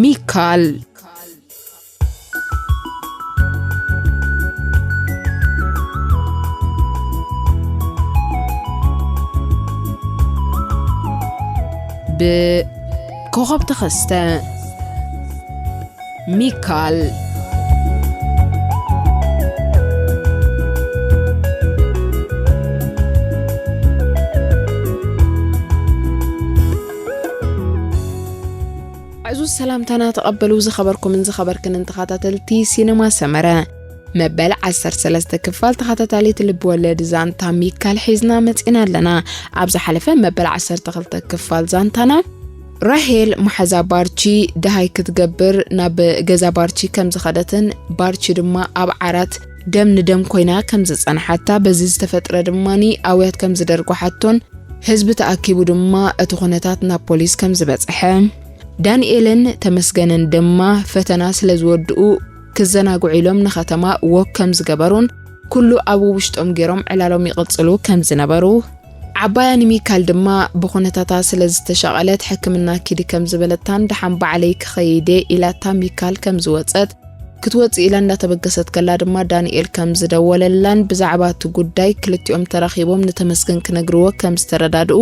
ሚካል። ብኮኸብ ተኸስተ። ሚካል። ዕዙዝ ሰላምታና ተቐበሉ፣ ዝኸበርኩምን ዝኸበርክንን ተኸታተልቲ ሲነማ ሰመረ። መበል ዓሰርተ ሰለስተ ክፋል ተኸታታሊት ልብ ወለድ ዛንታ ሚካል ሒዝና መጺና ኣለና። ኣብ ዝሓለፈ መበል ዓሰርተ ክልተ ክፋል ዛንታና፣ ራሄል መሓዛ ባርቺ ደሃይ ክትገብር ናብ ገዛ ባርቺ ከም ዝኸደትን፣ ባርቺ ድማ ኣብ ዓራት ደም ንደም ኮይና ከም ዝጸንሓታ፣ በዚ ዝተፈጥረ ድማኒ ኣውያት ከም ዝደርጓሓቶን፣ ህዝቢ ተኣኪቡ ድማ እቲ ኩነታት ናብ ፖሊስ ከም ዝበጽሐ፣ ዳንኤልን ተመስገንን ድማ ፈተና ስለ ዝወድኡ ክዘናግዑ ኢሎም ንከተማ ወክ ከም ዝገበሩን፣ ኩሉ ኣብ ውሽጦም ገይሮም ዕላሎም ይቕጽሉ ከም ዝነበሩ፣ ዓባያ ንሚካል ድማ ብኹነታታ ስለ ዝተሻቐለት ሕክምና ኪዲ ከም ዝበለታን፣ ደሓን ባዕለይ ክኸይድ እየ ኢላታ ሚካል ከም ዝወጸት፣ ክትወጽእ ኢላ እንዳተበገሰት ከላ ድማ ዳንኤል ከም ዝደወለላን ብዛዕባ እቲ ጉዳይ ክልቲኦም ተራኺቦም ንተመስገን ክነግርዎ ከም ዝተረዳድኡ፣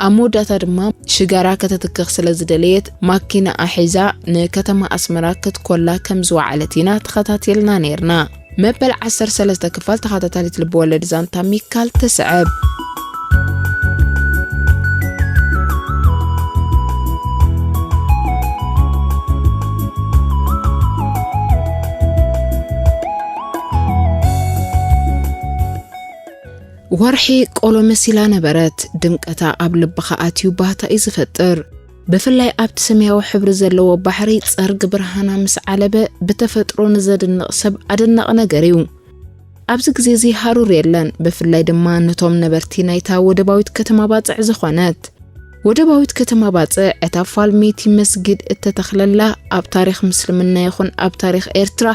ኣብ መወዳእታ ድማ ሽጋራ ከተትክኽ ስለ ዝደለየት ማኪናኣ ሒዛ ንከተማ ኣስመራ ክትኮላ ከም ዝወዓለት ኢና ተኸታቲልና ነይርና። መበል ዓሰርተ ሰለስተ ክፋል ተኸታታሊት ልብ ወለድ ዛንታ ሚካል ትስዕብ። ወርሒ ቆሎ መሲላ ነበረት። ድምቀታ ኣብ ልብኻ ኣትዩ ባህታ እዩ ዝፈጥር። ብፍላይ ኣብቲ ሰማያዊ ሕብሪ ዘለዎ ባሕሪ ጸርግ ብርሃና ምስ ዓለበ፣ ብተፈጥሮ ንዘድንቕ ሰብ ኣደናቒ ነገር እዩ። ኣብዚ ግዜ እዚ ሃሩር የለን፣ ብፍላይ ድማ ነቶም ነበርቲ ናይታ ወደባዊት ከተማ ባጽዕ ዝኾነት። ወደባዊት ከተማ ባጽዕ፣ እታ ፋልሚቲ መስጊድ እተተኽለላ፣ ኣብ ታሪኽ ምስልምና ይኹን ኣብ ታሪኽ ኤርትራ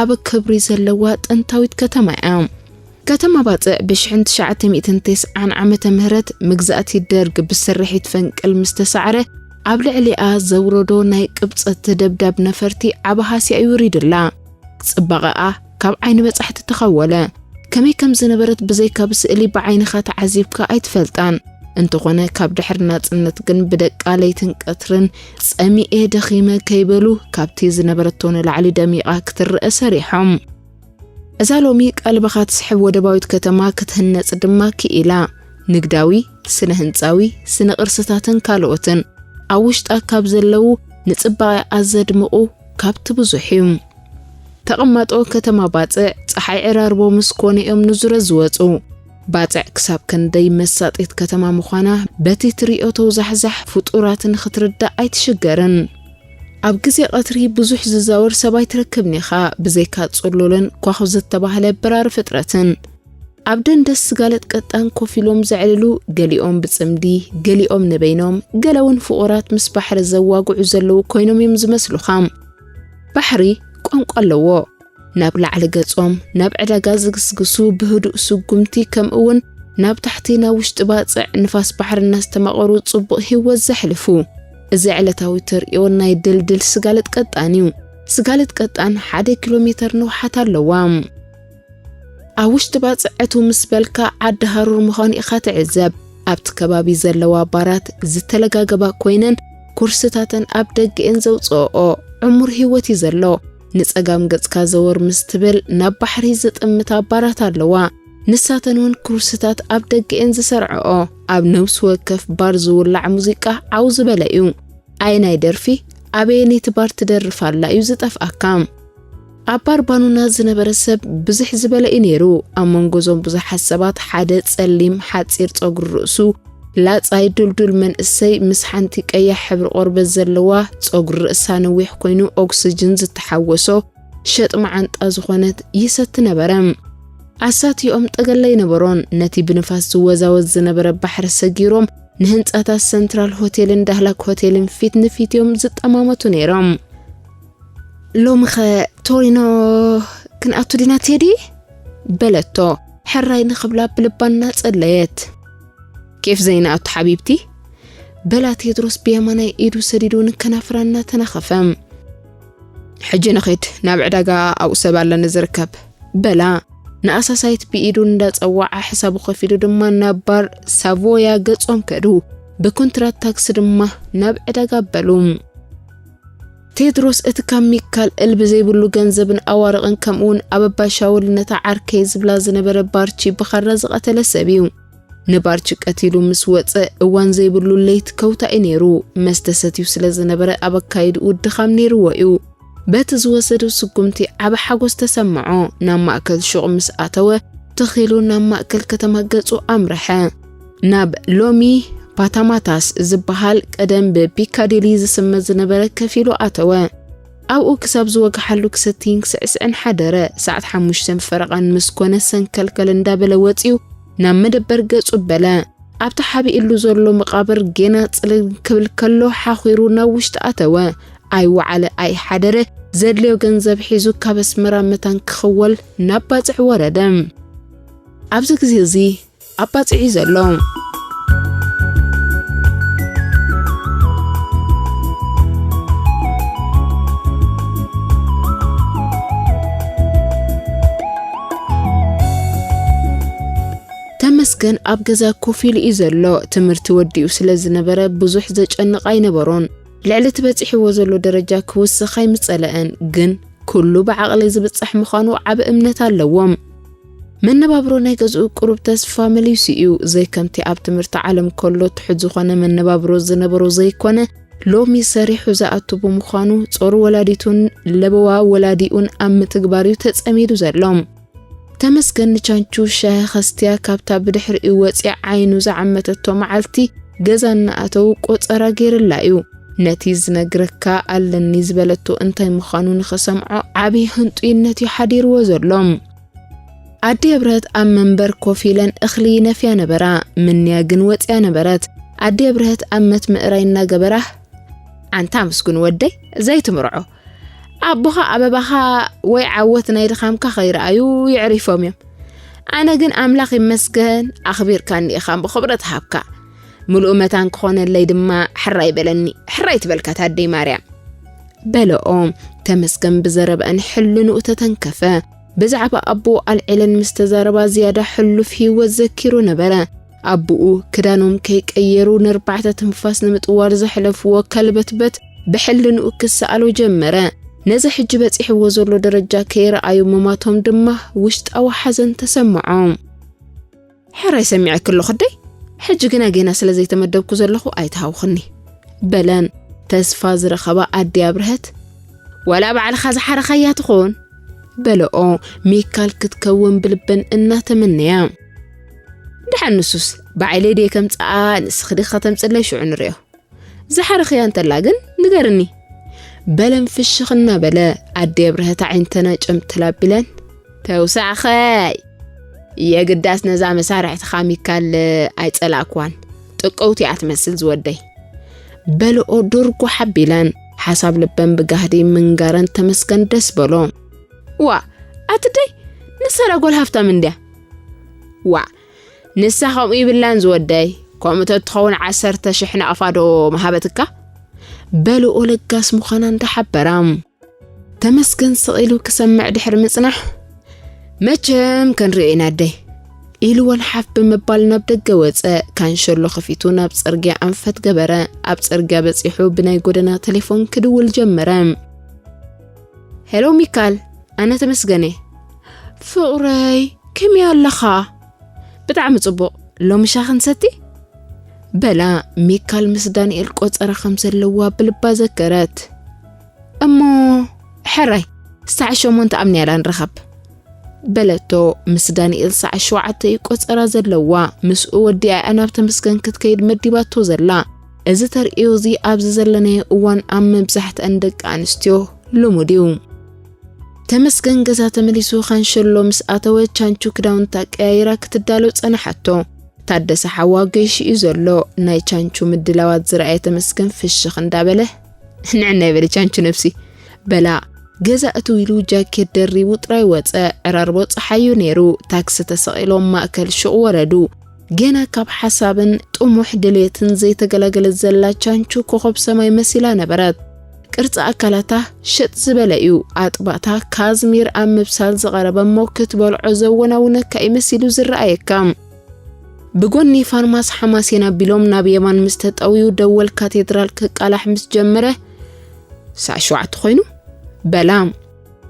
ዓቢ ክብሪ ዘለዋ ጥንታዊት ከተማ እያ። ከተማ ባጽዕ ብሽሕን ትሽዓተ ሚእትን ተስዓን ዓመተ ምህረት፣ መግዛእቲ ደርግ ብስርሒት ፈንቅል ምስ ተሳዕረ፣ ኣብ ልዕሊኣ ዘውረዶ ናይ ቅብጸት ደብዳብ ነፈርቲ ዓቢ ሃስያ እዩ ውሪዱላ። ጽባቐኣ ካብ ዓይኒ በጻሕቲ ተኸወለ። ከመይ ከም ዝነበረት ብዘይካ ብስእሊ ብዓይንኻ ተዓዚብካ ኣይትፈልጣን። እንተኾነ ካብ ድሕሪ ናጽነት ግን ብደቃ ለይትን ቀትርን ጸሚኤ ደኺመ ከይበሉ ካብቲ ዝነበረቶ ንላዕሊ ደሚቓ ክትረአ ሰሪሖም። እዛ ሎሚ ቀልብኻ ትስሕብ ወደባዊት ከተማ ክትህነጽ ድማ ክኢላ። ንግዳዊ፣ ስነ ህንጻዊ፣ ስነ ቅርስታትን ካልኦትን ኣብ ውሽጣ ካብ ዘለዉ ንጽባቐኣ ዘድምቑ ካብቲ ብዙሕ እዩ። ተቐማጦ ከተማ ባጽዕ ጸሓይ ዕራርቦ ምስ ኮነ እዮም ንዙረት ዝወጹ። ባጽዕ ክሳብ ክንደይ መሳጢት ከተማ ምዃና በቲ ትርእዮ ተውዛሕዛሕ ፍጡራት ንኽትርዳእ ኣይትሽገርን። ኣብ ግዜ ቀትሪ ብዙሕ ዝዛወር ሰብ ኣይትረክብን ኢኻ፣ ብዘይካ ጽሉልን ኳኹ ዝተባህለ በራሪ ፍጥረትን። ኣብ ደንደስ ስጋለት ቀጣን ኮፍ ኢሎም ዘዕልሉ፣ ገሊኦም ብጽምዲ፣ ገሊኦም ንበይኖም፣ ገለ እውን ፍቑራት ምስ ባሕሪ ዘዋግዑ ዘለዉ ኮይኖም እዮም ዝመስሉኻ። ባሕሪ ቋንቋ ኣለዎ። ናብ ላዕሊ ገጾም ናብ ዕዳጋ ዝግስግሱ ብህዱእ ስጉምቲ፣ ከምኡ እውን ናብ ታሕቲ ናብ ውሽጢ ባጽዕ ንፋስ ባሕሪ እናስተማቐሩ ጽቡቕ ህይወት ዘሕልፉ። እዚ ዕለታዊ ተርእዮ ናይ ድልድል ስጋለት ቀጣን እዩ። ስጋለት ቀጣን ሓደ ኪሎ ሜተር ንውሓት ኣለዋ። ኣብ ውሽጢ ባጽዕ እትው ምስ በልካ ዓዲ ሃሩር ምዃኑ ኢኻ ትዕዘብ። ኣብቲ ከባቢ ዘለዋ ባራት ዝተለጋገባ ኮይነን፣ ኩርስታተን ኣብ ደገኤን ዘውጽኦኦ ዕሙር ህይወት እዩ ዘሎ። ንጸጋም ገጽካ ዘወር ምስ ትብል ናብ ባሕሪ ዝጥምታ ባራት ኣለዋ። ንሳተን እውን ኩርስታት ኣብ ደገኤን ዝሰርዐኦ፣ ኣብ ነብሲ ወከፍ ባር ዝውላዕ ሙዚቃ ዓው ዝበለ እዩ። ኣየናይ ደርፊ ኣበየነይቲ ባር ትደርፍ ኣላ እዩ ዝጠፍኣካ። ኣብ ባር ባኑና ዝነበረ ሰብ ብዝሕ ዝበለ እዩ ነይሩ። ኣብ መንጎ እዞም ብዙሓት ሰባት ሓደ ጸሊም ሓጺር ጸጉሪ ርእሱ ላጻይ ድልዱል መንእሰይ ምስ ሓንቲ ቀያሕ ሕብሪ ቆርበት ዘለዋ፣ ጸጉሪ ርእሳ ነዊሕ ኮይኑ ኦክስጅን ዝተሓወሶ ሸጥ መዓንጣ ዝኾነት ይሰቲ ነበረ። ኣሳቲኦም ጠገለ ኣይነበሮን። ነቲ ብንፋስ ዝወዛወዝ ዝነበረ ባሕሪ ሰጊሮም ንህንጻታት ሰንትራል ሆቴልን ዳህላክ ሆቴልን ፊት ንፊት እዮም ዝጠማመቱ ነይሮም። "ሎምኸ ቶሪኖ ክንኣቱ ዲና ቴዲ?" በለቶ ሕራይ ንኽብላ ብልባ እናጸለየት። "ኬፍ ዘይንኣቱ ሓቢብቲ?" በላ ቴድሮስ ብየማናይ ኢዱ ሰዲዱ ንከናፍራ እናተናኸፈ። ሕጂ ንኺድ፣ ናብ ዕዳጋ ኣብኡ ሰብ ኣለኒ ዝርከብ፣ በላ። ንኣሳሳይት ብኢዱ እንዳጸዋዓ ሕሳቡ ከፊሉ ድማ ናብ ባር ሳቮያ ገጾም ከዱ። ብኮንትራት ታክሲ ድማ ናብ ዕዳጋ ኣበሉ። ቴድሮስ እቲ ካብ ሚካል እልቢ ዘይብሉ ገንዘብን ኣዋርቕን ከምኡውን ኣበባ ሻውል ነታ ዓርከይ ዝብላ ዝነበረ ባርቺ ብኻራ ዝቐተለ ሰብ እዩ። ንባርቺ ቀቲሉ ምስ ወጸ እዋን ዘይብሉ ለይት ከውታ እዩ ነይሩ። መስተ ሰትዩ ስለ ዝነበረ ኣብ ኣካይድኡ ድኻም ነይርዎ እዩ። በቲ ዝወሰዶ ስጉምቲ ዓቢ ሓጎስ ተሰምዖ። ናብ ማእከል ሹቕ ምስ ኣተወ ትኺሉ ናብ ማእከል ከተማ ገጹ ኣምርሐ። ናብ ሎሚ ፓታማታስ ዝበሃል ቀደም ብፒካዲሊ ዝስመ ዝነበረ ከፊሉ ኣተወ። ኣብኡ ክሳብ ዝወግሓሉ ክሰትይን ክስዕስዕን ሓደረ። ሰዓት ሓሙሽተ ፈረቓን ምስ ኮነ ሰንከልከል እንዳበለ ወጺኡ ናብ መደበር ገጹ በለ። ኣብቲ ሓቢእሉ ዘሎ መቓብር ጌና ጽልል ክብል ከሎ ሓኺሩ ናብ ውሽጢ ኣተወ። ኣይወዓለ ኣይሓደረ ዘድልዮ ገንዘብ ሒዙ ካብ ኣስመራ መታን ክኽወል ናብ ባጽዕ ወረደ። ኣብዚ ግዜ እዚ ኣብ ባጽዕ እዩ ዘሎ። ተመስገን ኣብ ገዛ ኮፍ ኢሉ እዩ ዘሎ። ትምህርቲ ወዲኡ ስለ ዝነበረ ብዙሕ ዘጨንቕ ኣይነበሮን። ልዕሊ እቲ በጺሕዎ ዘሎ ደረጃ ክውስኽ ኣይምጸለአን፣ ግን ኩሉ ብዓቕሊ ዝብጻሕ ምዃኑ ዓቢ እምነት ኣለዎም። መነባብሮ ናይ ገዝኡ ቁሩብ ተስፋ መሊሱ እዩ። ዘይከምቲ ኣብ ትምህርቲ ዓለም ከሎ ትሑት ዝኾነ መነባብሮ ዝነበሮ ዘይኮነ፣ ሎሚ ሰሪሑ ዝኣቱ ብምዃኑ ጾር ወላዲቱን ለበዋ ወላዲኡን ኣብ ምትግባር እዩ ተጸሚዱ ዘሎ። ተመስገን ንቻንቹ ሻሂ ከስትያ ካብታ ብድሕሪኡ ወጽያ ዓይኑ ዝዓመተቶ መዓልቲ ገዛ እናኣተው ቆጸራ ገይርላ እዩ። ነቲ ዝነግረካ ኣለኒ ዝበለቶ እንታይ ምዃኑ ንኽሰምዖ ዓቢ ህንጡይነት እዩ ሓዲርዎ ዘሎ። ኣዲ ኣብርሀት ኣብ መንበር ኮፍ ኢለን እኽሊ ይነፍያ ነበራ። ምንያ ግን ወጽያ ነበረት። ኣዲ ኣብርሀት ኣመት ምእራይ እናገበራ፣ ኣንታ ምስጉን ወደይ ዘይትምርዖ፣ ኣቦኻ ኣበባኻ ወይ ዓወት ናይ ድኻምካ ከይረኣዩ የዕሪፎም እዮም። ኣነ ግን ኣምላኽ ይመስገን ኣኽቢርካኒ ኢኻ እሞ ክብረት ሃብካ። ምሉእ መታን ክኾነለይ ድማ ሕራይ በለኒ። ሕራይ ትበልካ ታደይ ማርያም። በለኦ። ተመስገን ብዘረበአን ሕልንኡ ተተንከፈ። ብዛዕባ ኣቦኡ ኣልዒለን ምስ ተዛረባ ዝያዳ ሕሉፍ ህይወት ዘኪሩ ነበረ። ኣቦኡ ክዳኖም ከይቀየሩ ነርባዕተ ትንፋስ ንምጥዋር ዘሕለፍዎ ከልበትበት ብሕልንኡ ክሰኣሎ ጀመረ። ነዚ ሕጂ በጺሕዎ ዘሎ ደረጃ ከይረኣዩ ምማቶም ድማ ውሽጣዊ ሓዘን ተሰምዖ። ሕራይ ሰሚዐኪ ኣለኹ ኣደይ፣ ሕጂ ግና ጌና ስለ ዘይተመደብኩ ዘለኹ ኣይትሃውኽኒ፣ በለን ተስፋ ዝረኸባ ኣዲ ኣብርሀት። ዋላ ባዕልኻ ዝሓረኻያ ትኹን፣ በለኦ ሚካል ክትከውን ብልበን እናተመነያ። ደሓን ንሱስ ባዕለይ ድየ ከምጽኣ፣ ንስኺ ዲኺ ከተምጽለይ ሽዑ ንርእዮ። ዝሓረኽያ እንተላ ግን ንገርኒ፣ በለን ፍሽኽ እናበለ። ኣዲ ኣብርሀት ኣዒንተን ኣጨምተል ኣቢለን፣ ተውሳኸይ፣ የግዳስ ነዛ መሳርሕትኻ ሚካል ኣይጸላእክዋን፣ ጥቅውቲ እያ ትመስል ዝወደይ፣ በልኦ ዶርጎ ሓቢለን። ሓሳብ ልበን ብጋህዲ ምንጋረን ተመስገን ደስ በሎ። ዋ፣ ኣትደይ፣ ንሳ ዳ ጓል ሃፍታም እንድያ። ዋ፣ ንሳ ከምኡ ይብላን ዝወደይ፣ ከምኡ ተትኸውን ዓሰርተ ሽሕ ናቕፋ ዶ ምሃበትካ? በልኦ ለጋስ ምዃና እንዳሓበራ። ተመስገን ስቕ ኢሉ ክሰምዕ ድሕሪ ምጽናሕ፣ መቸም ክንሪኦ ኢና ኣደይ፣ ኢሉ ወልሓፍ ብምባል ናብ ደገ ወጸ። ካንሸሎ ከፊቱ ናብ ጽርግያ ኣንፈት ገበረ። ኣብ ጽርግያ በጺሑ ብናይ ጎደና ቴሌፎን ክድውል ጀመረ። ሄሎ ሚካል፣ ኣነ ተመስገን እየ። ፍቕረይ፣ ከመይ ኣለኻ? ብጣዕሚ ጽቡቕ። ሎሚ ሻሂ ክንሰቲ? በላ ሚካል ምስ ዳንኤል ቆጸራ ከም ዘለዋ ብልባ ዘከረት። እሞ ሕራይ፣ ሳዕ ሸሞንተ ኣብ ንያላ ንራኸብ፣ በለቶ። ምስ ዳንኤል ሳዕ ሸውዓተ እዩ ቆጸራ ዘለዋ። ምስኡ ወዲኣ እያ ናብ ተመስገን ክትከይድ መዲባቶ ዘላ። እዚ ተርእዮ እዚ ኣብዚ ዘለናዮ እዋን ኣብ መብዛሕትአን ደቂ ኣንስትዮ ልሙድ እዩ። ተመስገን ገዛ ተመሊሱ ካንሸሎ ምስ ኣተወ ቻንቹ ክዳውንታ ቀያይራ ክትዳሎ ጸናሓቶ። ታደሰ ሓዋ ገይሹ እዩ ዘሎ። ናይ ቻንቹ ምድላዋት ዝረኣየ ተመስገን ፍሽኽ እንዳበለ፣ ንዕናይ በሊ ቻንቹ ነብሲ፣ በላ። ገዛ እትው ኢሉ ጃኬት ደሪቡ ጥራይ ወጸ። ዕራርቦ ጸሓዩ ነይሩ። ታክሲ ተሰቒሎም ማእከል ሹቕ ወረዱ። ገና ካብ ሓሳብን ጥሙሕ ድሌትን ዘይተገላገለት ዘላ ቻንቹ ኮኸብ ሰማይ መሲላ ነበረት። ቅርጺ ኣካላታ ሸጥ ዝበለ እዩ። ኣጥባታ ካዝሚር ኣብ ምብሳል ዝቐረበ እሞ ክትበልዖ ዘወናውነካ እዩ መሲሉ ዝረኣየካ። ብጎኒ ፋርማስ ሓማሴን ኣቢሎም ናብ የማን ምስ ተጠውዩ ደወል ካቴድራል ክቃላሕ ምስ ጀመረ፣ "ሰዓት ሸውዓተ ኮይኑ?" በላ።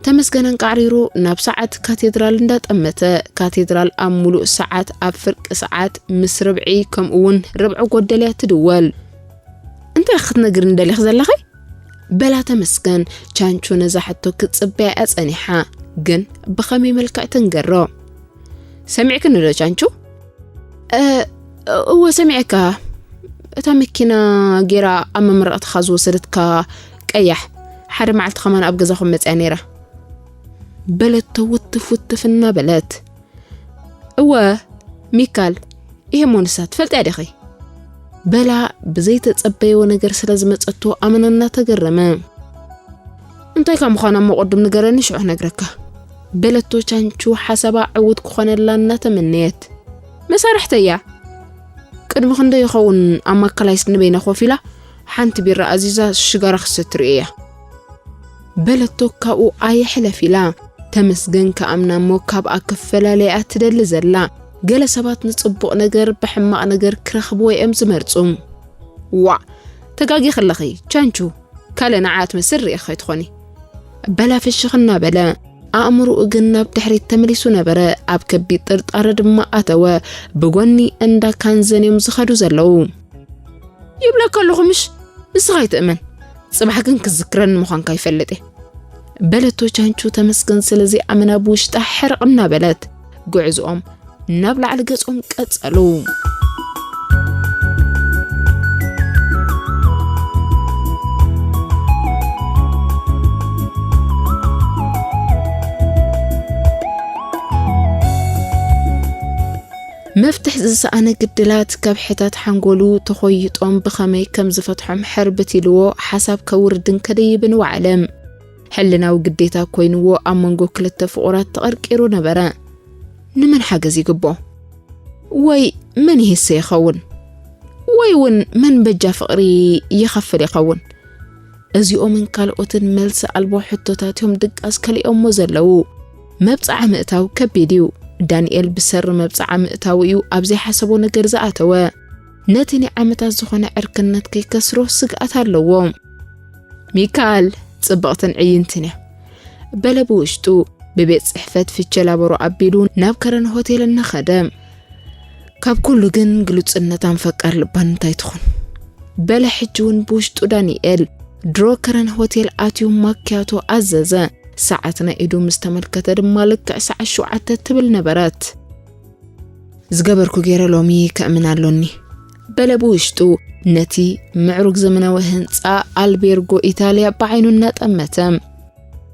ተመስገን ኣንቃዕሪሩ ናብ ሰዓት ካቴድራል እንዳጠመተ፣ ካቴድራል ኣብ ሙሉእ ሰዓት ኣብ ፍርቂ ሰዓት ምስ ርብዒ ከምኡ እውን ርብዒ ጎደልያ ትድወል። "እንታይ ክትነግርኒ ደሊኽ ዘለኺ?" በላ ተመስገን። ቻንቹ ነዛ ሕቶ ክትጽበያ እያ ጸኒሓ፣ ግን ብኸመይ መልክዕ ትንገሮ? "ሰሚዕክኒ ዶ ቻንቹ?" "እ፣ እወ ሰሚዐካ። እታ መኪና ጌራ ኣብ መመረቕትኻ ዝወሰደትካ ቀያሕ፣ ሓደ መዓልቲ ከማን ኣብ ገዛኹም መጽያ ነይራ" በለቶ ውትፍ ውትፍ እናበለት። "እወ ሚካል፣ ይሄ ሞንሳ ትፈልጥያ ዲኺ?" በላ ብዘይተጸበየዎ ነገር ስለ ዝመጸቶ ኣመና እናተገረመ። "እንታይ ካብ ምዃና እሞ ቅድም ንገረኒ፣ ሽዑ ክነግረካ" በለቶ ቻንቹ ሓሳባ ዕዉት ክኾነላ እናተመነየት። "መሳርሕተይ እያ። ቅድሚ ክንደይ ይኸውን ኣብ ማእከላይ ንበይና ኮፍ ኢላ ሓንቲ ቢራ ኣዚዛ ሽጋራ ክትሰቲ ርእየያ" በለቶ ካብኡ ኣየሕለፍ ኢላ። ተመስገን ከኣምና እሞ ካብኣ ክፈላለያ ትደሊ ዘላ። ገለ ሰባት ንጽቡቕ ነገር ብሕማቕ ነገር ክረኽብዎ እዮም ዝመርጹ። "ዋእ፣ ተጋጊኺ ኣለኺ ቻንቹ፣ ካልእ ንዓ ትመስል ርእኺ ከይትኾኒ" በላ ፍሽኽ እናበለ። ኣእምሮኡ ግን ናብ ድሕሪት ተመሊሱ ነበረ። ኣብ ከቢድ ጥርጣረ ድማ ኣተወ። ብጎኒ እንዳ ካንዘን እዮም ዝኸዱ ዘለዉ። "ይብለካ ኣለኹ ምሽ፣ ንስኻ ኣይትእመን። ጽባሕ ግን ክዝክረኒ ምዃንካ ይፈልጥ እየ" በለቶ ቻንቹ። ተመስገን ስለ ዘይኣመና ብውሽጣ ሕርቕ እናበለት፣ ጉዕዝኦም ናብ ላዕሊ ገጾም ቀጸሉ። መፍትሕ ዝሰኣነ ግድላት ከብሕታት ሓንጎሉ ተኾይጦም ብኸመይ ከም ዝፈትሖም ሕርብት ኢልዎ ሓሳብ ከውርድን ከደይብን ወዓለ። ሕልናዊ ግዴታ ኮይንዎ ኣብ መንጎ ክልተ ፍቑራት ተቐርቂሩ ነበረ። ንመን ሓገዝ ይግብኦ? ወይ መን ይህሰ ይኸውን? ወይ እውን መን በጃ ፍቕሪ ይኸፍል ይኸውን? እዚኦምን ካልኦትን መልሲ ኣልቦ ሕቶታት እዮም ድቃስ ከሊኦሞ ዘለዉ። መብጽዓ ምእታው ከቢድ እዩ። ዳንኤል ብሰሪ መብጽዓ ምእታው እዩ ኣብ ዘይሓሰቦ ነገር ዝኣተወ። ነቲ ናይ ዓመታት ዝኾነ ዕርክነት ከይከስሮ ስግኣት ኣለዎ። "ሚካል፣ ጽብቕትን ዕይንትን እያ" በለ ብውሽጡ። ብቤት ጽሕፈት ፊቸ ላቦሮ ኣቢሉ ናብ ከረን ሆቴል እናኸደ። "ካብ ኩሉ ግን ግሉጽነታን ፈቃር ልባን እንታይ ትኹን?" በለ ሕጂ እውን ብውሽጡ ዳንኤል። ድሮ ከረን ሆቴል ኣትዩ ማክያቶ ኣዘዘ። ሰዓት ናይ ኢዱ ምስ ተመልከተ ድማ ልክዕ ሰዓት ሸውዓተ ትብል ነበረት። "ዝገበርኩ ገይረ ሎሚ ከእምን ኣሎኒ" በለ ብውሽጡ፣ ነቲ ምዕሩግ ዘመናዊ ህንጻ ኣልቤርጎ ኢታልያ ብዓይኑ እናጠመተ።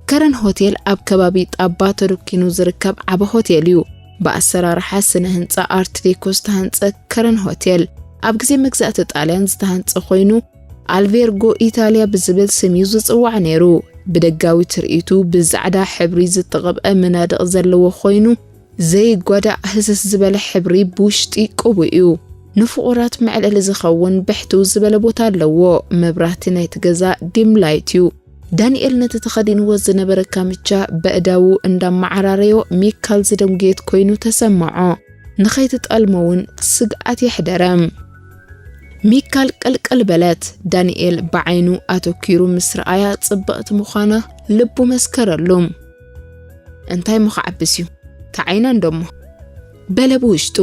ከረን ሆቴል ኣብ ከባቢ ጣባ ተደኪኑ ዝርከብ ዓቢ ሆቴል እዩ። ብኣሰራርሓ ስነ ህንጻ ኣርት ዴኮ ዝተሃንጸ ከረን ሆቴል፣ ኣብ ግዜ መግዛእቲ ጣልያን ዝተሃንጸ ኮይኑ፣ ኣልቤርጎ ኢታልያ ብዝብል ስም እዩ ዝጽዋዕ ነይሩ። ብደጋዊ ትርኢቱ ብጻዕዳ ሕብሪ ዝተቐብአ መናድቕ ዘለዎ ኮይኑ፣ ዘይጓዳእ ህስስ ዝበለ ሕብሪ ብውሽጢ ቅቡእ እዩ። ንፍቑራት መዕለሊ ዝኸውን ብሕትው ዝበለ ቦታ ኣለዎ። መብራህቲ ናይቲ ገዛ ዲም ላይት እዩ። ዳንኤል ነቲ ተኸዲንዎ ዝነበረ ካምቻ በእዳዉ እንዳመዓራረዮ ሚካል ዝደንጉየት ኮይኑ ተሰማዖ። ንኸይትጠልሞ እውን ስግኣት የሕደረ። ሚካል ቅልቅል በለት። ዳንኤል ብዓይኑ ኣተኪሩ ምስ ረኣያ ጽብቕቲ ምዃና ልቡ መስከረሉ። "እንታይ እሞ ክዓብስ እዩ? ተዓይና እንዶ እሞ" በለ ብውሽጡ።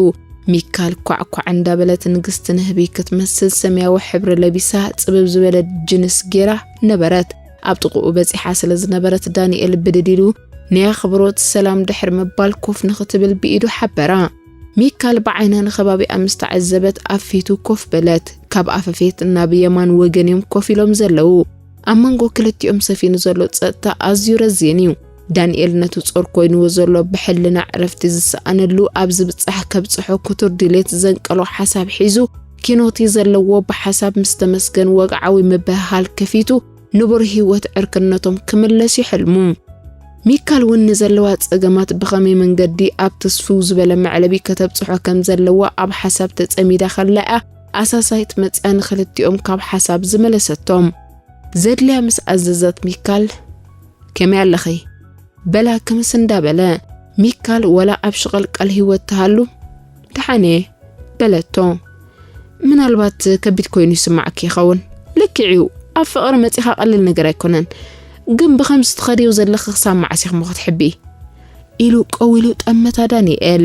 ሚካል ኳዕኳዕ እንዳበለት ንግስቲ ንህቢ ክትመስል ሰማያዊ ሕብሪ ለቢሳ ጽብብ ዝበለ ጅንስ ጌራ ነበረት። ኣብ ጥቕኡ በጺሓ ስለ ዝነበረት ዳንኤል ብድድ ኢሉ ናይ ኣኽብሮት ሰላም ድሕሪ ምባል ኮፍ ንኽትብል ብኢዱ ሓበራ። ሚካል ብዓይና ንኸባቢኣ ምስ ተዓዘበት ኣብ ፊቱ ኮፍ በለት። ካብ ኣፈፌት ናብ የማን ወገን እዮም ኮፍ ኢሎም ዘለዉ። ኣብ መንጎ ክልቲኦም ሰፊኑ ዘሎ ጸጥታ ኣዝዩ ረዚን እዩ። ዳንኤል ነቲ ጾር ኮይንዎ ዘሎ ብሕልና ዕረፍቲ ዝሰኣነሉ ኣብ ዝብጻሕ ከብጽሖ ክቱር ድሌት ዘንቀሎ ሓሳብ ሒዙ ኪኖቲ ዘለዎ ብሓሳብ ምስ ተመስገን ወግዓዊ ምብህሃል ከፊቱ ንቡር ህይወት ዕርክነቶም ክምለስ ይሕልሙ። ሚካል እውን ንዘለዋ ጸገማት ብኸመይ መንገዲ ኣብ ትስፍው ዝበለ መዕለቢ ከተብጽሖ ከም ዘለዋ ኣብ ሓሳብ ተጸሚዳ ከላ እያ ኣሳሳይት መጽያ ንኽልቲኦም ካብ ሓሳብ ዝመለሰቶም። ዘድልያ ምስ ኣዘዘት ሚካል፣ ከመይ ኣለኺ? በላ ክምስ እንዳበለ፣ ሚካል ወላ ኣብ ሽቐልቀል ህይወት ትሃሉ፣ ደሓን እየ በለቶ። ምናልባት ከቢድ ኮይኑ ይስማዓኪ ይኸውን። ልክዕ እዩ፣ ኣብ ፍቕሪ መጺኻ ቀሊል ነገር ኣይኮነን። ግን ብኸምዚ ትኸድዮ ዘለኺ ክሳብ መዓስ ኢኺ እሞ ክትሕብኢ? ኢሉ ቀዊሉ ጠመታ ዳንኤል።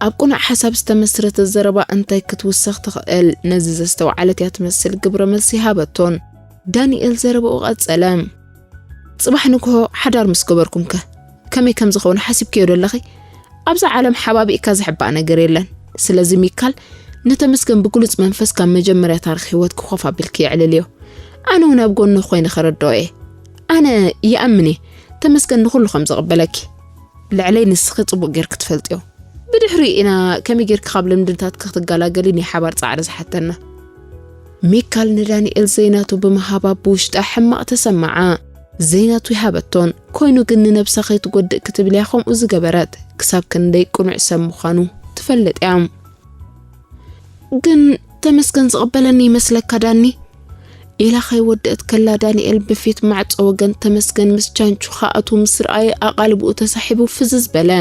ኣብ ቅኑዕ ሓሳብ ዝተመስረተ ዘረባ እንታይ ክትውሰኽ ትኽእል? ነዚ ዘስተውዓለት እያ ትመስል ግብረ መልሲ ሃበቶን። ዳንኤል ዘረባኡ ቀጸለ። ጽባሕ ንግሆ ሓዳር ምስ ገበርኩምከ ከመይ ከም ዝኸውን ሓሲብክዮ ዶ ኣለኺ? ኣብዛ ዓለም ሓባቢእካ ዝሕባእ ነገር የለን። ስለዚ ሚካል፣ ንተመስገን ብግሉጽ መንፈስ ካብ መጀመርያ ታሪኽ ህይወትኪ ኮፍ ኣቢልኪ የዕልልዮ። ኣነ እውን ኣብ ጎንኺ ኮይነ ከረድኦ እየ። ኣነ ይኣምን እየ፣ ተመስገን ንኹሉ ከም ዝቕበለኪ። ልዕለይ ንስኺ ጽቡቕ ጌርኪ ትፈልጥዮ። ብድሕሪኡ ኢና ከመይ ጌርኪ ካብ ልምድታትኪ ክትገላገሊ ናይ ሓባር ጻዕሪ ዝሓተና። ሚካል ንዳንኤል ዘይናቱ ብምሃባ ብውሽጣ ሕማቕ ተሰማዓ። ዘይናቱ ይሃበቶን፣ ኮይኑ ግን ንነብሳ ከይትጎድእ ክትብል እያ ከምኡ ዝገበረት። ክሳብ ክንደይ ቅኑዕ ሰብ ምዃኑ ትፈልጥ እያ። ግን ተመስገን ዝቕበለኒ ይመስለካ ዳኒ? ኢላ ከይወደአት ከላ ዳንኤል ብፊት ማዕጾ ወገን ተመስገን ምስ ቻንቹ ክኣትዉ ምስ ረኣየ ኣቓልብኡ ተሳሒቡ ፍዝዝ በለ።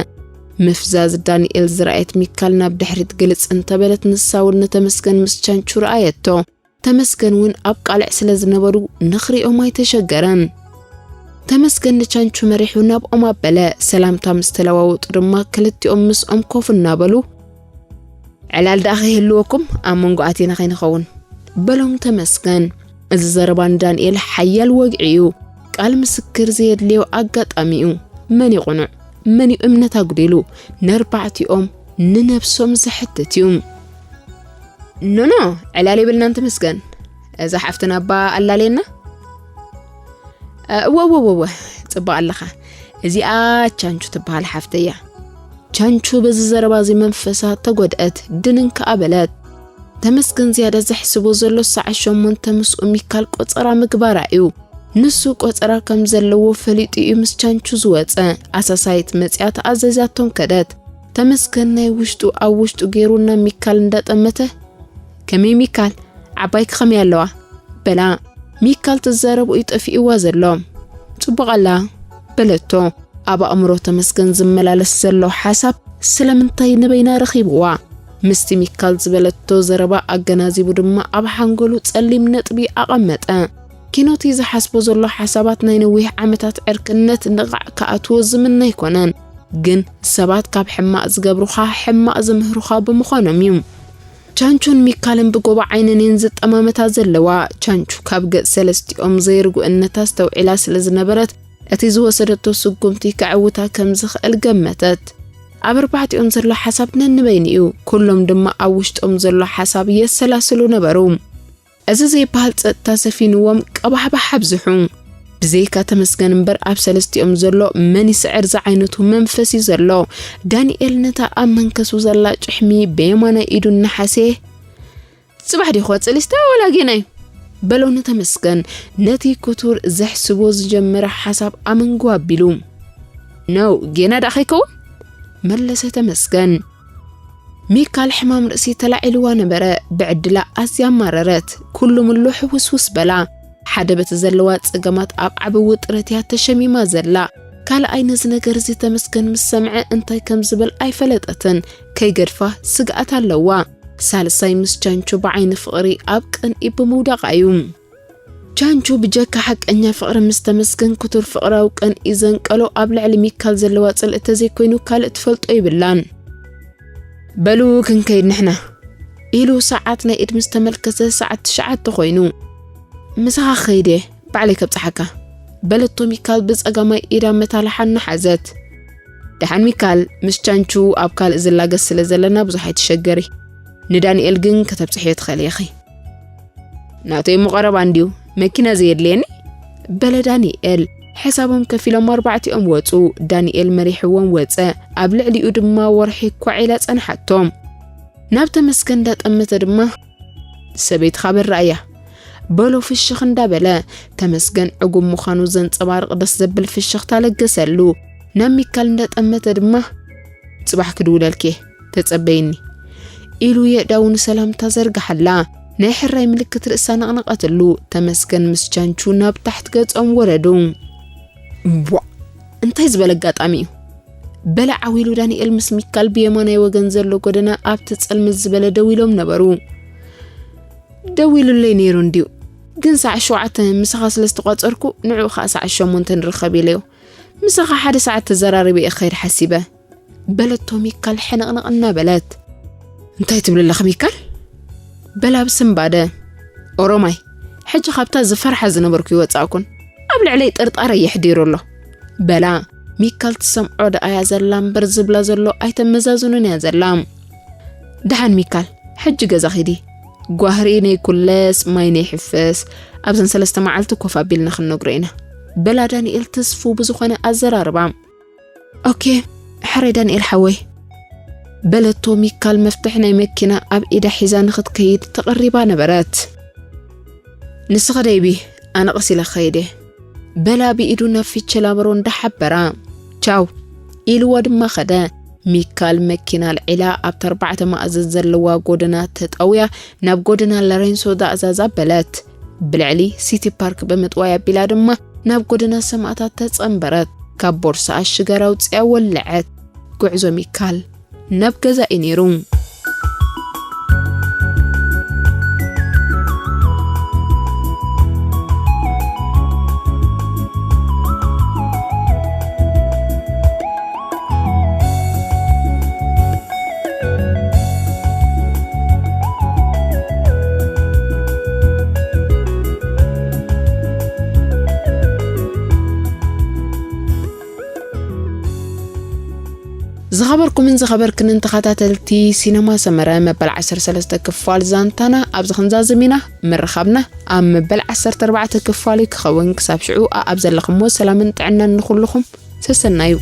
ምፍዛዝ ዳንኤል ዝረኣየት ሚካል ናብ ድሕሪት ግልጽ እንተበለት ንሳ እውን ንተመስገን ምስ ቻንቹ ረኣየቶ። ተመስገን እውን ኣብ ቃልዕ ስለ ዝነበሩ ንኽሪኦም ኣይተሸገረን። ተመስገን ንቻንቹ መሪሑ ናብኦም ኣበለ። ሰላምታ ምስ ተለዋወጡ ድማ ክልቲኦም ምስኦም ኮፍ እናበሉ፣ ዕላል ደኣ ከይህልወኩም ኣብ መንጎ ኣቲና ከይንኸውን በሎም ተመስገን። እዚ ዘረባ ንዳንኤል ሓያል ወግዒ እዩ። ቃል ምስክር ዘየድልዮ ኣጋጣሚ እዩ። መን እዩ ቅኑዕ? መን እዩ እምነት ኣጉዲሉ? ነርባዕቲኦም ንነብሶም ዘሕትት እዩ። ኖኖ፣ ዕላል የብልናን ተመስገን። እዛ ሓፍትና እባ ኣላልየና። እወ እወ እወ እወ፣ ጽቡቕ ኣለኻ። እዚኣ ቻንቹ ትበሃል ሓፍተይ እያ። ቻንቹ በዚ ዘረባ እዚ መንፈሳ ተጎድአት፣ ድንን ከኣ በለት። ተመስገን ዝያዳ ዘሕስቦ ዘሎ ሰዓት ሸሞንተ ምስኡ ሚካል ቆጸራ ምግባራ እዩ። ንሱ ቆጸራ ከም ዘለዎ ፈሊጡ እዩ ምስ ቻንቹ ዝወጸ። ኣሳሳይት መጺኣ ተኣዘዛቶም ከደት። ተመስገን ናይ ውሽጡ ኣብ ውሽጡ ገይሩ ናብ ሚካል እንዳጠመተ፣ ከመይ ሚካል፣ ዓባይኪ ከመይ ኣለዋ? በላ። ሚካል ትዛረብ እዩ ጠፊእዋ ዘሎ። ጽቡቕ ኣላ በለቶ። ኣብ ኣእምሮ ተመስገን ዝመላለስ ዘሎ ሓሳብ ስለምንታይ ንበይና ረኺብዋ? ምስቲ ሚካል ዝበለቶ ዘረባ ኣገናዚቡ ድማ ኣብ ሓንጎሉ ጸሊም ነጥቢ ኣቐመጠ። ኪኖቲ ዝሓስቦ ዘሎ ሓሳባት ናይ ነዊሕ ዓመታት ዕርክነት ንቓዕ ክኣትዎ ዝምነ ኣይኮነን። ግን ሰባት ካብ ሕማቕ ዝገብሩኻ ሕማቕ ዝምህሩኻ ብምዃኖም እዩ። ቻንቹን ሚካልን ብጎቦ ዓይነን እየን ዝጠማመታ ዘለዋ። ቻንቹ ካብ ገጽ ሰለስቲኦም ዘይርጉእነታ ኣስተውዒላ ስለ ዝነበረት፣ እቲ ዝወሰደቶ ስጉምቲ ከዕውታ ከም ዝኽእል ገመተት። ኣብ ኣርባዕቲኦም ዘሎ ሓሳብ ነንበይኑ እዩ። ኩሎም ድማ ኣብ ውሽጦም ዘሎ ሓሳብ የሰላስሉ ነበሩ። እዚ ዘይበሃል ጸጥታ ሰፊንዎም ቀባሕባሕ ኣብዝሑ። ብዘይካ ተመስገን እምበር ኣብ ሰለስቲኦም ዘሎ መን ይስዕር ዝዓይነቱ መንፈስ እዩ ዘሎ። ዳንኤል ነታ ኣብ መንከሱ ዘላ ጭሕሚ ብየማናይ ኢዱ እናሓሰየ፣ ጽባሕ ዲዩ ክወጽእ ሊስታ ወላ ጌና እዩ? በሎ ንተመስገን ነቲ ክቱር ዘሕስቦ ዝጀመረ ሓሳብ ኣመንጎ ኣቢሉ። ነው፣ ጌና ደኣ ከይከውን? መለሰ ተመስገን። ሚካል ሕማም ርእሲ ተላዒልዋ ነበረ። ብዕድላ ኣዝያ ኣማረረት። ኩሉ ምሉ ሕውስውስ በላ። ሓደ በቲ ዘለዋ ጸገማት ኣብ ዓቢ ውጥረት እያ ተሸሚማ ዘላ። ካልኣይ ነዚ ነገር እዚ ተመስገን ምስ ሰምዐ እንታይ ከም ዝብል ኣይፈለጠትን። ከይገድፋ ስግኣት ኣለዋ። ሳልሳይ ምስ ቻንቹ ብዓይኒ ፍቕሪ ኣብ ቅንኢ ብምውዳቓ እዩ። ቻንቹ ብጀካ ሓቀኛ ፍቕሪ ምስ ተመስገን ክቱር ፍቕራዊ ቅንኢ ዘንቀሎ ኣብ ልዕሊ ሚካል ዘለዋ ጽልኢ ተዘይኮይኑ ካልእ ትፈልጦ ይብላን። በሉ ክንከይድ ንሕና ኢሉ ሰዓት ናይ ኢድ ምስ ተመልከተ ሰዓት ትሽዓተ ኮይኑ። ምሳኻ ክኸይድ እየ ባዕለይ ከብጽሓካ በለቶ ሚካል ብጸጋማይ ኢዳ መታልሓ እናሓዘት። ደሓን ሚካል ምስ ቻንቹ ኣብ ካልእ ዝላገስ ስለ ዘለና ብዙሕ ኣይትሸገሪ። ንዳንኤል ግን ከተብጽሕዮ ትኽእሊ ኢኺ። ናተይ እሞ ቀረባ እንድዩ፣ መኪና ዘየድልየኒ በለ ዳንኤል። ሕሳቦም ከፊሎም ኣርባዕቲኦም ወጹ። ዳንኤል መሪሕዎም ወጸ። ኣብ ልዕሊኡ ድማ ወርሒ ኮዕ ኢላ ጸንሓቶም። ናብ ተመስገን እንዳጠመተ ድማ ሰበይትኻ በራ እያ በሎ ፍሽኽ እንዳበለ። ተመስገን ዕጉም ምዃኑ ዘንጸባርቕ ደስ ዘብል ፍሽኽታ ለገሰሉ። ናብ ሚካል እንዳጠመተ ድማ ጽባሕ ክድውለልኪ ተጸበይኒ ኢሉ የእዳው ንሰላምታ ዘርግሓላ። ናይ ሕራይ ምልክት ርእሳ ነቕነቐትሉ። ተመስገን ምስ ቻንቹ ናብ ታሕቲ ገጾም ወረዱ። ቧ! እንታይ ዝበለ ኣጋጣሚ እዩ? በላ ዓው ኢሉ ዳንኤል ምስ ሚካል ብየማናይ ወገን ዘሎ ጎደና ኣብቲ ጽልምት ዝበለ ደው ኢሎም ነበሩ። ደዊሉለይ ነይሩ እንድዩ፣ ግን ሰዓት ሸውዓተ ምሳኻ ስለ ዝተቋጸርኩ ንዕኡ ኸኣ ሰዓት ሸሞንተ ንራኸብ ኢለዮ። ምሳኻ ሓደ ሰዓት ተዘራሪበ እየ ክኸይድ ሓሲበ። በለቶ ሚካል ሕንቕንቕ እናበለት። እንታይ ትብል ኣለኻ ሚካል? በላ ብስንባደ። ኦሮማይ፣ ሕጂ ካብታ ዝፈርሓ ዝነበርኩ ይወጻእኩን ኣብ ልዕለይ ጥርጣረ የሕዲሩ ኣሎ። በላ ሚካል ትሰምዖ ደኣ እያ ዘላ እምበር ዝብላ ዘሎ ኣይተመዛዝኑን እያ ዘላ። ደሓን ሚካል፣ ሕጂ ገዛ ኺዲ። ጓህሪ ነይ ኩለስ ማይ ነይ ሕፈስ። ኣብዘን ሰለስተ መዓልቲ ኮፍ ኣቢልና ክንነግሮ ኢና። በላ ዳንኤል ተስፉ ብዝኾነ ኣዘራርባ። ኦኬ፣ ሕራይ ዳንኤል ሓወይ። በለቶ ሚካል መፍትሕ ናይ መኪና ኣብ ኢዳ ሒዛ ንኽትከይድ ተቐሪባ ነበረት። ንስኺ ደይቢ፣ ኣነ ቀስ ኢለ ክኸይድ እየ። በላ ብኢዱ ናብ ፊቸ ላበሮ እንዳሓበራ። ቻው፣ ኢልዋ ድማ ኸደ። ሚካል መኪና ኣልዒላ ኣብታ ኣርባዕተ ማእዘን ዘለዋ ጎደና ተጠውያ ናብ ጎደና ሎሬንሶ ዳእዛዝ ኣበለት። ብልዕሊ ሲቲ ፓርክ ብምጥዋይ ኣቢላ ድማ ናብ ጎደና ሰማእታት ተጸንበረት። ካብ ቦርሳኣ ሽጋራ ኣውጺኣ ወለዐት። ጉዕዞ ሚካል ናብ ገዛ እዩ ነይሩ። ዝኸበርኩምን ዝኸበርክንን ተኸታተልቲ ሲነማ ሰመረ፣ መበል ዓሰርተ ሰለስተ ክፋል ዛንታና ኣብዚ ክንዛዝም ኢና። ምርኻብና ኣብ መበል ዓሰርተ ኣርባዕተ ክፋል ክኸውን። ክሳብ ሽዑ ኣኣብ ዘለኹሞ ሰላምን ጥዕናን ንኹልኹም። ሰሰናዩ።